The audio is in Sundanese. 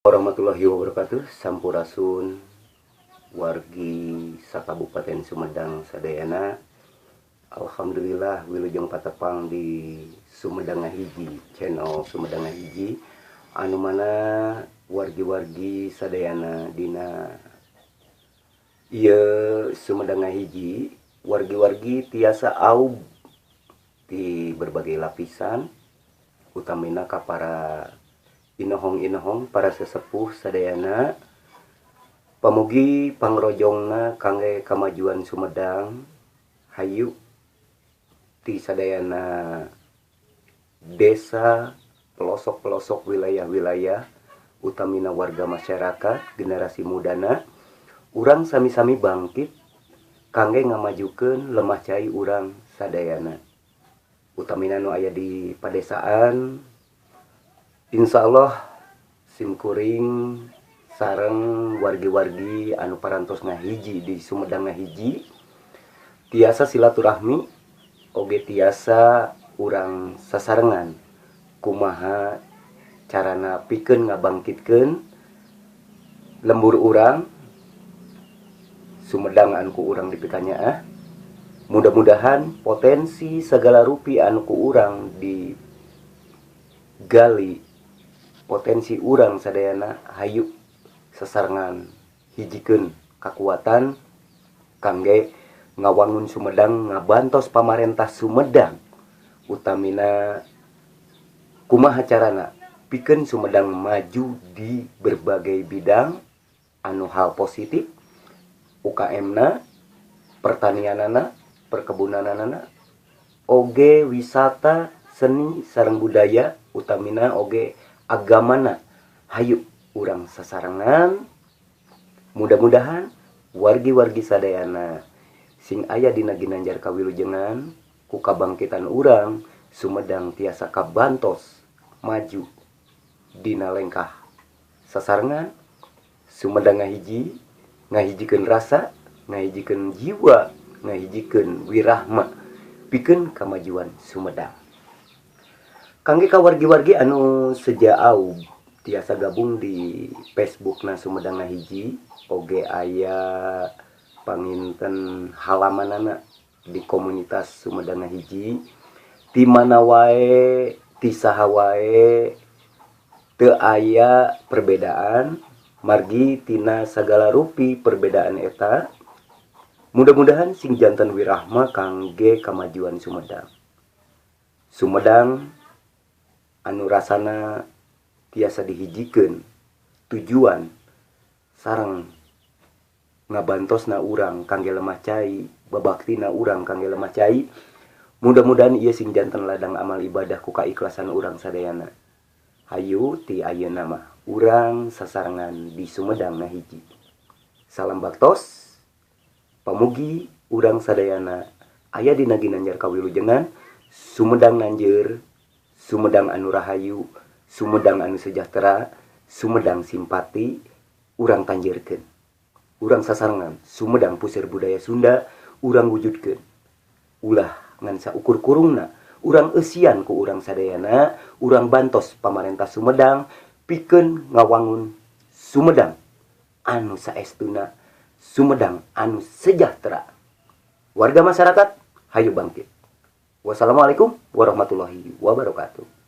Warahmatullahi wabarakatuh. Sampurasun wargi Sakabupaten Sumedang sadayana. Alhamdulillah, wilujeng patepang di Sumedang Ngahiji, channel Sumedang Ngahiji, anu mana wargi-wargi sadayana dina ieu Sumedang Ngahiji, wargi-wargi tiasa aub di berbagai lapisan, utamina ka para inohong-inohong, para sesepuh sadayana. Pamugi pangrojongna kangge kamajuan Sumedang. Hayu ti sadayana desa, pelosok-pelosok, wilayah-wilayah, utamina warga masyarakat, generasi mudana, urang sami-sami bangkit kangge ngamajukeun lemah cai urang sadayana, utamina nu aya di padesaan. Insya Allah simkuring sareng wargi-wargi anu parantos ngahiji di Sumedang Ngahiji tiasa silaturahmi oge tiasa urang sasarengan kumaha carana pikeun ngabangkitkeun lembur urang Sumedang anu ku urang dipikanyaah. Mudah-mudahan potensi segala rupi anu ku urang digali, potensi urang sadayana, hayu sasarengan hijikeun kakuatan kangge ngawangun Sumedang, ngabantos pamarentah Sumedang, utamina kumaha carana pikeun Sumedang maju di berbagai bidang anu hal positif, UKM na, pertanianana, perkebunanana, oge wisata, seni sareng budaya, utamina oge agamana. Hayu urang sasarengan. Mudah-mudahan wargi-wargi sadayana sing aya dina ginanjar kawilujengan. Ku kabangkitan urang Sumedang tiasa kabantos maju dina lengkah sasarengan. Sumedang ngahiji, ngahijikeun rasa, ngahijikeun jiwa, ngahijikeun wirahma pikeun kamajuan Sumedang. Kangge ka wargi-wargi anu seja aub tiasa gabung di Facebook na Sumedang Ngahiji, oge aya panginten halamanana di komunitas Sumedang Ngahiji. Di mana wae, ti saha wae, teu aya perbedaan, margi tina sagala rupi perbedaan eta mudah-mudahan sing janten wirahma kangge kamajuan Sumedang. Sumedang anu rasana tiasa dihijikeun tujuan sareng ngabantosna urang kangge lemah cai, babaktina urang kangge lemah cai. Mudah-mudahan ieu sing janten ladang amal ibadah ku kaikhlasan urang sadayana. Hayu ti ayeuna mah urang sasarengan di Sumedang Ngahiji. Salam baktos. Pamugi urang sadayana aya dina ginanjar kawilujengan. Sumedang nanjeur, Sumedang anu rahayu, Sumedang anu sejahtera, Sumedang simpati. Urang tanjeurkeun, urang sasarengan. Sumedang puseur budaya Sunda urang wujudkeun. Ulah ngan saukur kurungna urang eusian ku urang sadayana. Urang bantos pamarentah Sumedang pikeun ngawangun Sumedang anu saestuna, Sumedang anu sejahtera. Warga masyarakat, hayu bangkit. Wassalamualaikum warahmatullahi wabarakatuh.